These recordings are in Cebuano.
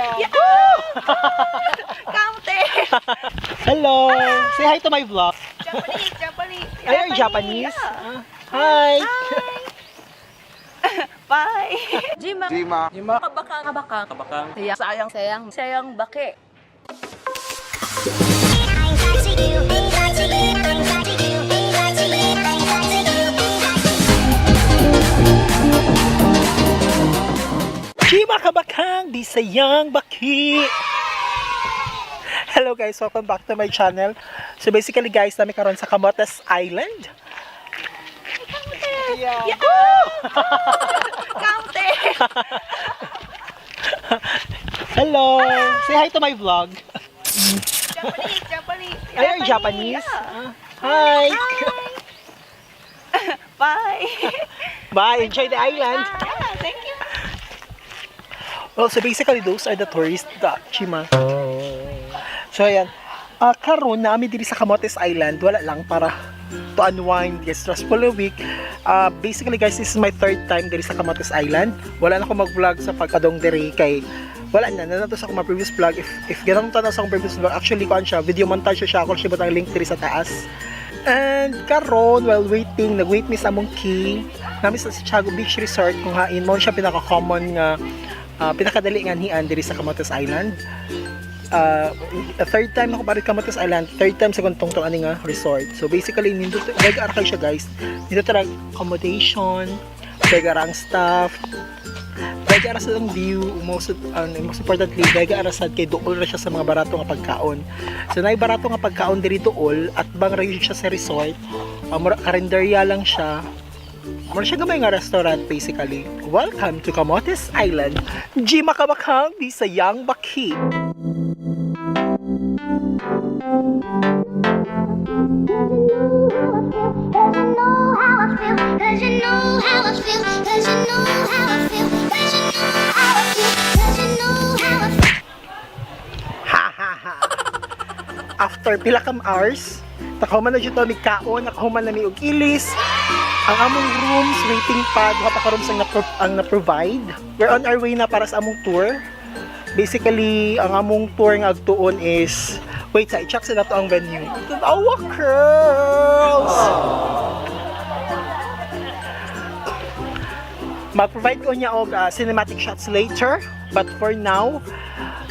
Yeah! Kamote! Hello! Say hi to my vlog. Japanese, Japanese. Are you Japanese? Yeah. Ah, hi! Bye! Jima. Jima. Jima. Kabakang. Kabakang. Kabakang. Sayang. Sayang. Sayang. Sayang baki. Chima Kabakang, di sayang baki! Hello guys, welcome back to my channel. So basically guys, nami karon sa Camotes Island. Yeah! Kamote! Hello! Say hi to my vlog. Japanese, Japanese. Are you Japanese? Yeah. Ah, hi! Bye! Bye! Enjoy the island! Yeah, thank you. Well, so basically those are the tourists, the Chima. So ayan, karon naami diri sa Camotes Island, wala lang para to unwind, get stressful a week. Basically guys, this is my third time diri sa Camotes Island. Wala na ako mag-vlog sa pagkadong diri kay wala na na sa akong mga previous vlog. If ganun tanaw sa akong previous vlog, actually kuan siya, video montage siya, ako siya butang link diri sa taas. And karon while waiting, nag-wait mi sa among key. Nami sa Chichago Beach Resort kung hain mo siya pinaka-common nga pinakadali nga nian diri sa Camotes Island. Third time ako balik Camotes Island, third time sa tong tong ani nga resort. So basically nindot nag-ara kayo siya guys. Nindot ra accommodation, nag-ara ang staff, nag-ara sa ang view, most importantly, nag-ara sad kay duol ra siya sa mga barato nga pagkaon. So naay barato nga pagkaon diri duol at bang ra yun siya sa resort. Mura karinderya lang siya. Mura siya gamay nga restaurant basically. Welcome to Camotes Island. G Makabakang di sa Yang Baki. Cause you know how I feel, cause you know how I feel, cause you know how I feel, cause you know how I feel, cause you know how I feel. Ha ha ha. After pila kam hours, nakahuman na jud to mi kaon, nakahuman na mi og ilis. Ang among rooms waiting pa, duha pa ka rooms ang na-provide. We're on our way na para sa among tour. Basically, ang among tour nga agtuon is wait sa i-check sa nato ang venue. Awa girls. Mag-provide ko niya og cinematic shots later, but for now,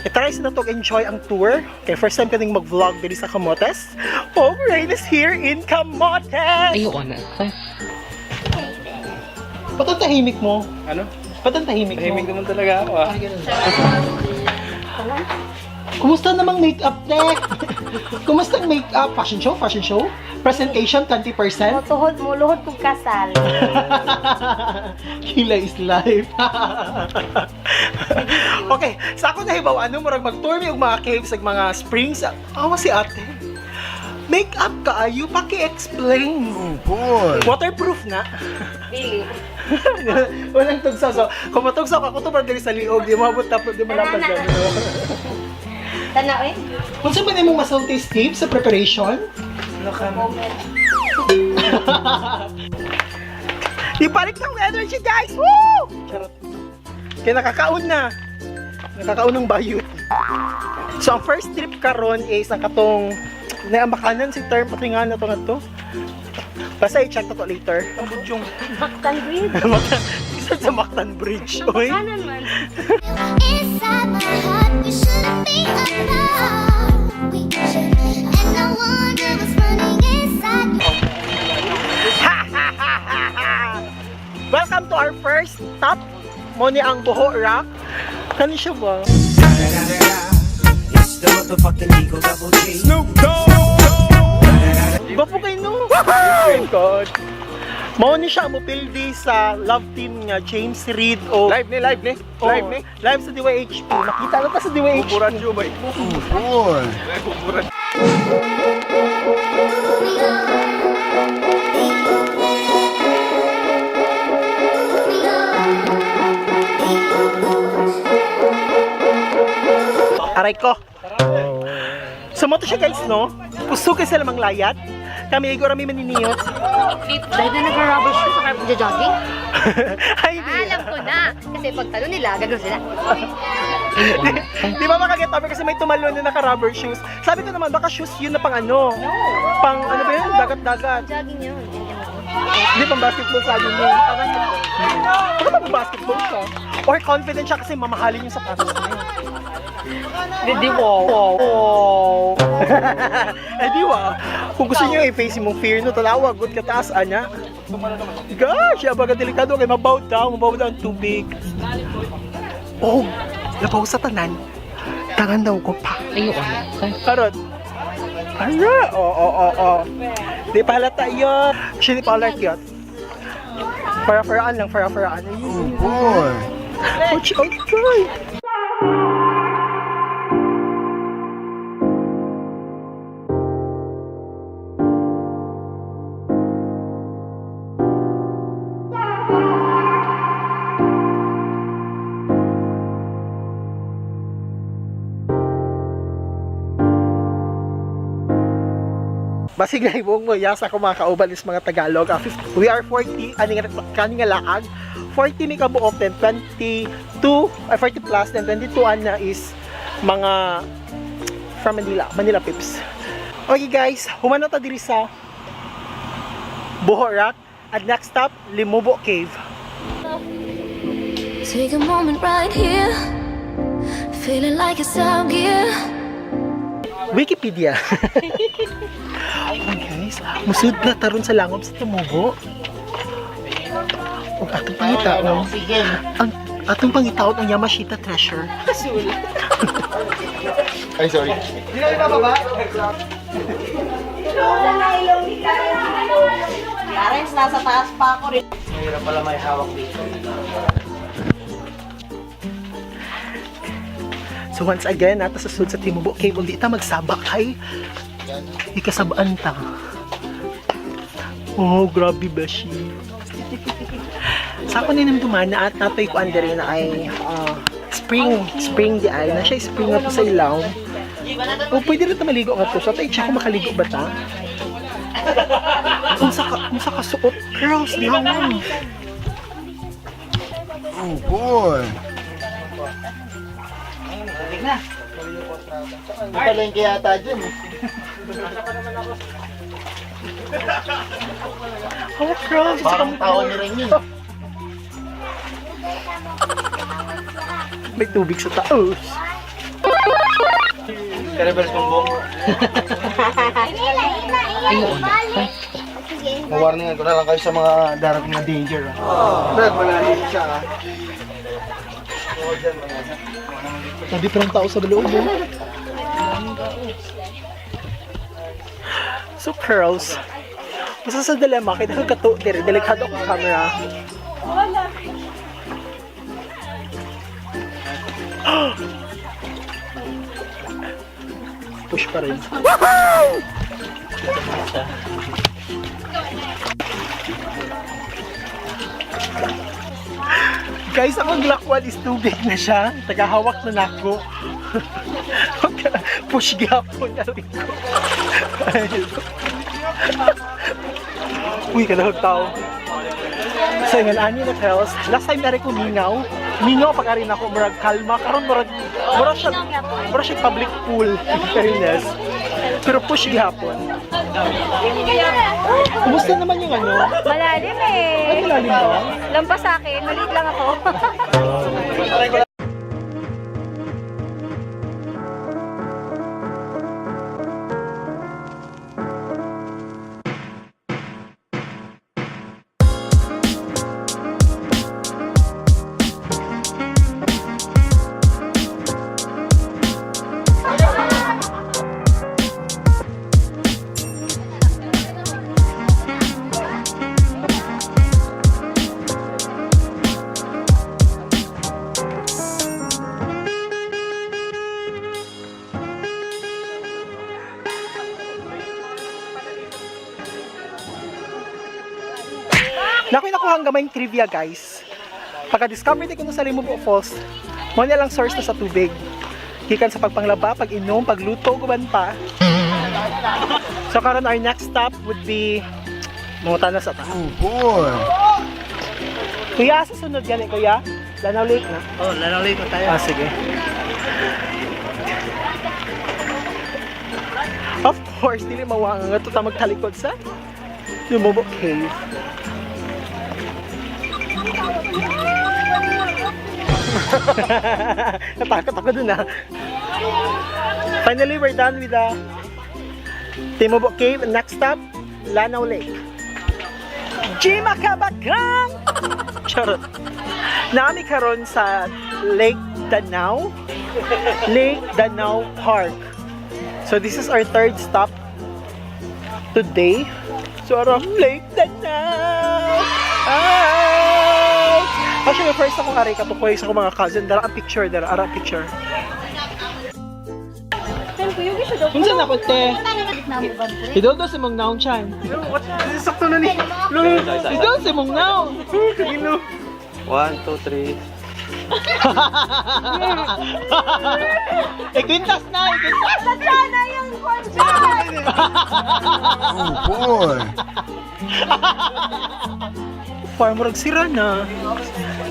i-try sa nato enjoy ang tour. Kay first time kaning mag-vlog diri sa Camotes. Oh, Rain is here in Camotes! Ayoko na. Ba't ang tahimik mo? Ano? Ba't ang tahimik mo? Tahimik naman talaga ako ah. Ay, ganun. Kumusta namang makeup, te? Kumusta ang makeup? Fashion show? Fashion show? Presentation, 20%? Tuhod mo, luhod kong kasal. Kila is life. Okay, sa ako nahibaw, ano, murag mag-tour mi og mga caves, ug mga springs. Awa si ate. Make-up kaayo, paki-explain. Oh boy. Waterproof na. Dili. Walang tugsaw. So, kung matugsaw ka, kuto diri sa liog, di mo abot tapos, di mo lapas Tana, Tanaw eh. Unsa man imong masulti, Steve, sa preparation? Ano ka? Ibalik na ang energy, guys! Woo! Charot. Kaya nakakaon na. Nakakaon ng bayot. So, ang first trip karon is ang katong naambakanan si term pati nga na to nga to. Basta i-check na to later. Yung Baktan Bridge. Isa sa Mactan Bridge. Oy. Kanan man. Inside my heart, we shouldn't be apart. We should, and I wonder what's running inside you. Welcome to our first stop. Mo ni ang Buho Rock. Kani siya ba? It's the motherfucking Eagle Double G. Snoop Dogg! Bapo kay no. Oh God. Mao ni siya mupildi sa love team nga James Reid o Live ni, live ni. Live ni. Live sa DYHP. Nakita na ta sa DYHP. Buburadyo ba eh? Boy. Buburadyo. Aray ko. So mo to siya guys no. Kusog kay sila manglayat. Kami igor rami maniniyot. Dahil na nag-rubber shoes, saka jogging. Ay, di. Alam ko na. Kasi pag talo nila, gagawin sila. Di ba makaget over kasi may tumalon na naka-rubber shoes. Sabi ko naman, baka shoes yun na pang ano. Pang ano ba yun? Dagat-dagat. Jogging yun. Hindi pang basketball sabi mo. Baka pang basketball siya. Or confident siya kasi mamahalin yung sapatos niya. Hindi wow. Wow. Eh di wow. Kung gusto niyo i-face mong fear no, talawa, good ka taas, anya. Gosh, abaga delikado kay mabaw daw, mabaw daw ang tubig. Oh, labaw sa tanan. Tangan daw ko pa. Ayun. Karot. Ara, oo, oo, oo. Di pa halata yun. Actually, di pa alert yun. Para-paraan lang, para-paraan. Oh boy. Ouch, okay. Basig na ibong mo, yasa ko mga kauban is mga Tagalog. We are 40, ani nga kani nga laag. 40 mi kabuok, then 22, ay 40 plus, then 22 ana is mga from Manila, Manila Pips. Okay guys, humano ta diri sa Boho Rock at next stop, Limubo Cave. Take a moment right here, feeling like it's out here. Wikipedia. Oh guys, musud na taron sa langob sa Tumubo. Ug atong pangitaon. Ang atong pangitaon ang Yamashita treasure. Ay, sorry. Clarence, nasa taas pa ako rin. Mahirap pala may hawak dito. So once again, nata sa sud sa Timubo Cave, ug di ta magsaba kay ikasabaan ta. Oh, grabe ba siya? Sa ako ninamduman na at natoy ko andere na ay spring, spring di ay na siya spring nga to sa ilaw. O pwede rin ta maligo nga to. So tay siya ko makaligo ba ta? Unsa ka kasuot girls lang. Oh boy. Palengke yata dyan eh. Oh, girls, Parang tao ni rin yun. May tubig sa taos. Karibels bumbong. Mawarningan ko na lang kayo sa mga darating na danger. Ah. Brad, malalim siya ah. Sabi pa ng tao sa loob. Oh. So, curls. Basta sa dilemma, kaya nagkato, dire, delikado akong camera. Push pa rin. Guys, akong lakwal is tubig na siya. Tagahawak na nako. Push gyapon na rin ko. Uy, kanahog tao. So, yun, ani na girls. Last time na rin ko mingaw. Mingaw pa ka rin ako, murag kalma. Karon murag, murag siya public pool, in fairness. Pero push gyapon. Kumusta naman yung ano? Malalim eh. Ay, malalim ba? Lampas sa akin, maliit lang ako. Naku, nakuha ang gamay trivia, guys. Pagka-discover din ko sa Limubo Falls, mo na lang source na sa tubig. Gikan sa pagpanglaba, pag-inom, pagluto, guban pa. So karon our next stop would be Mangutan na sa ta. Oh boy. Kuya, sa sunod gani kuya. Lanao Lake na. Oh, Lanao Lake na tayo. Ah, sige. Of course, dili mawanga nga to ta magtalikod sa Timobo Cave. Natakot ako dun ah. Finally, we're done with the Timobo Cave. Next stop, Lanao Lake. Jima Kabakang! Charot. Nami karon sa Lake Danau. Lake Danau Park. So this is our third stop today. So around Lake Danau. Ah! Actually, first ako aray katukoy sa akong mga cousin. Dara ang picture, dara ara ang picture. Unsa na ko te? Idol sa mong naon chan. Sakto na ni. Idol sa mong naon. 1, 2, 3. Ikwintas na, ikwintas. Sana yung konsert! Oh boy. Farm murag sira na.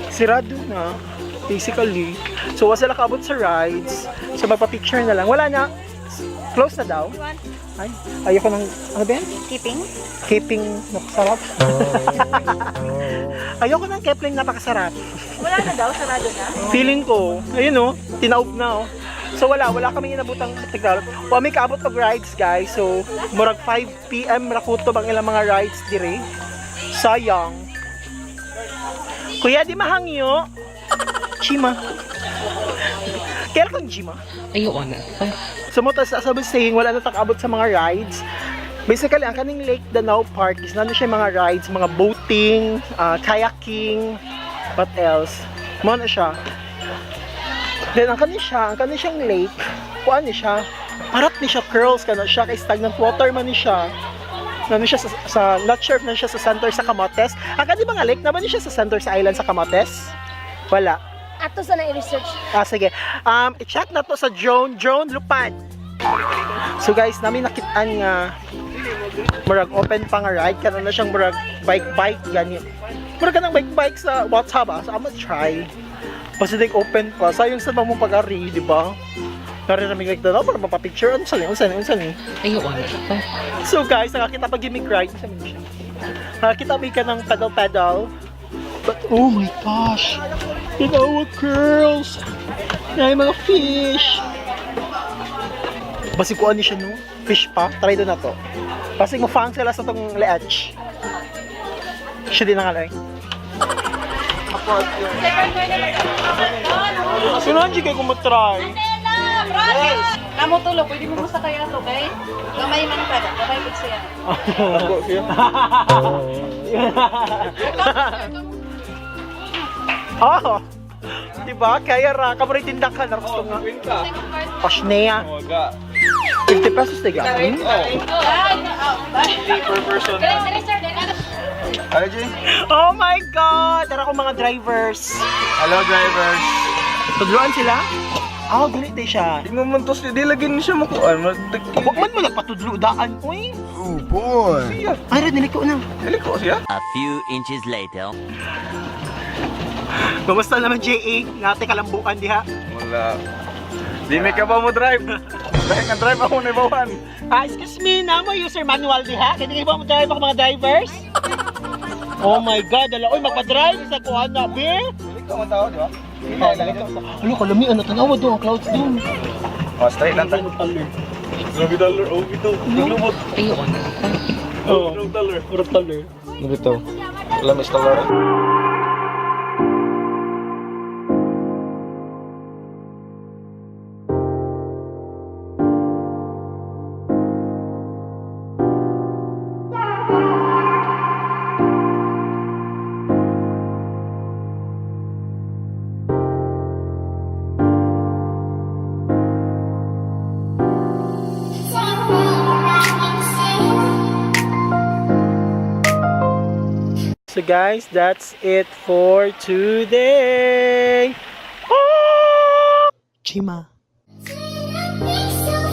Sirado na. Basically. So, wala sila kaabot sa rides. So, magpa-picture na lang. Wala na. Close na daw. Ay, ayoko ng, ano ba yan? Keeping? Keeping, napakasarap. Ayoko ng kepling, napakasarap. Wala na daw, sarado na. Feeling ko, ayun oh, tinaob na oh. So wala kami inabutang Tagalog. Wa may kaabot og rides, guys. So murag 5 PM ra kutob ang ilang mga rides dire. Sayang. Kuya, di mahangyo. Chima. Kaya kang Chima. Ayoko na. So mo tas as I was saying, wala na takaabot sa mga rides. Basically, ang kaning Lake Danau Park is nandun siya yung mga rides, mga boating, kayaking, what else? Mo na siya. Then ang kani siyang lake, kuan ni siya, parat ni siya curls kana siya kay stagnant water man ni siya. Nano siya sa not sure if na siya sa center sa Camotes. Ang kani mga lake naman ni siya sa center sa island sa Camotes. Wala. Ato sa na-research. Ah, sige. I-check na to sa drone. Drone, lupad. So guys, namin nakitaan nga murag open pa nga ride. Kana na siyang murag bike-bike, gani. Murag ka ng bike-bike sa WhatsApp ah. So, I'm gonna try. Basta like open pa. Sayang sa mga pag-ari, di ba? Narinig like that, para mapapicture. Ano saan? Ano saan? Ano saan? Ayoko na. So guys, nakakita pa gimmick ride. Saan mo siya? Nakakita may ka ng pedal-pedal. But oh my gosh! Tinawa curls! Ay, mga fish! Basig ko ano siya no? Fish pa? Try doon na to. Basig mo fang sila sa tong leech. Siya din ang alay. Sino ang kayo kung matry? Namo tulo, pwede mo sa kaya to, kay? Gamay man ka, gamay pud siya. Oh! Diba? Kaya ra, kamuray tindakan na gusto nga. Pasnea. 50 pesos na gapon. Per person. Hello, Jay. Oh my God! Tara ko mga drivers. Hello, drivers. Tudluan sila? Ah, oh, ganit din siya. Di mo man to, di lagi ni siya makuan. Huwag man mo nagpatudlo daan, uy. Oh boy. Ay, rin, niliko na. Dili ko siya. A few inches later. Kumusta naman, JA? Nate kalambukan diha. Wala. Di may ka ba mo drive? Dahil nga drive ako na ibawan. Ah, excuse me, namo user manual diha. Kaya di ba mo drive ako mga drivers? Oh my God, ala, oy, magpa-drive sa kuha na, be. Dili ko ang tao, di ba? Ano, kalami, ano, tanawa doon, ang clouds doon. Oh, straight lang ta. Grabe dollar, oh, ito. Naglumot. Ayoko na. Oo, oh, taler. Dito. Lamis dollar. So guys, that's it for today. Ah! Chima. Sweet,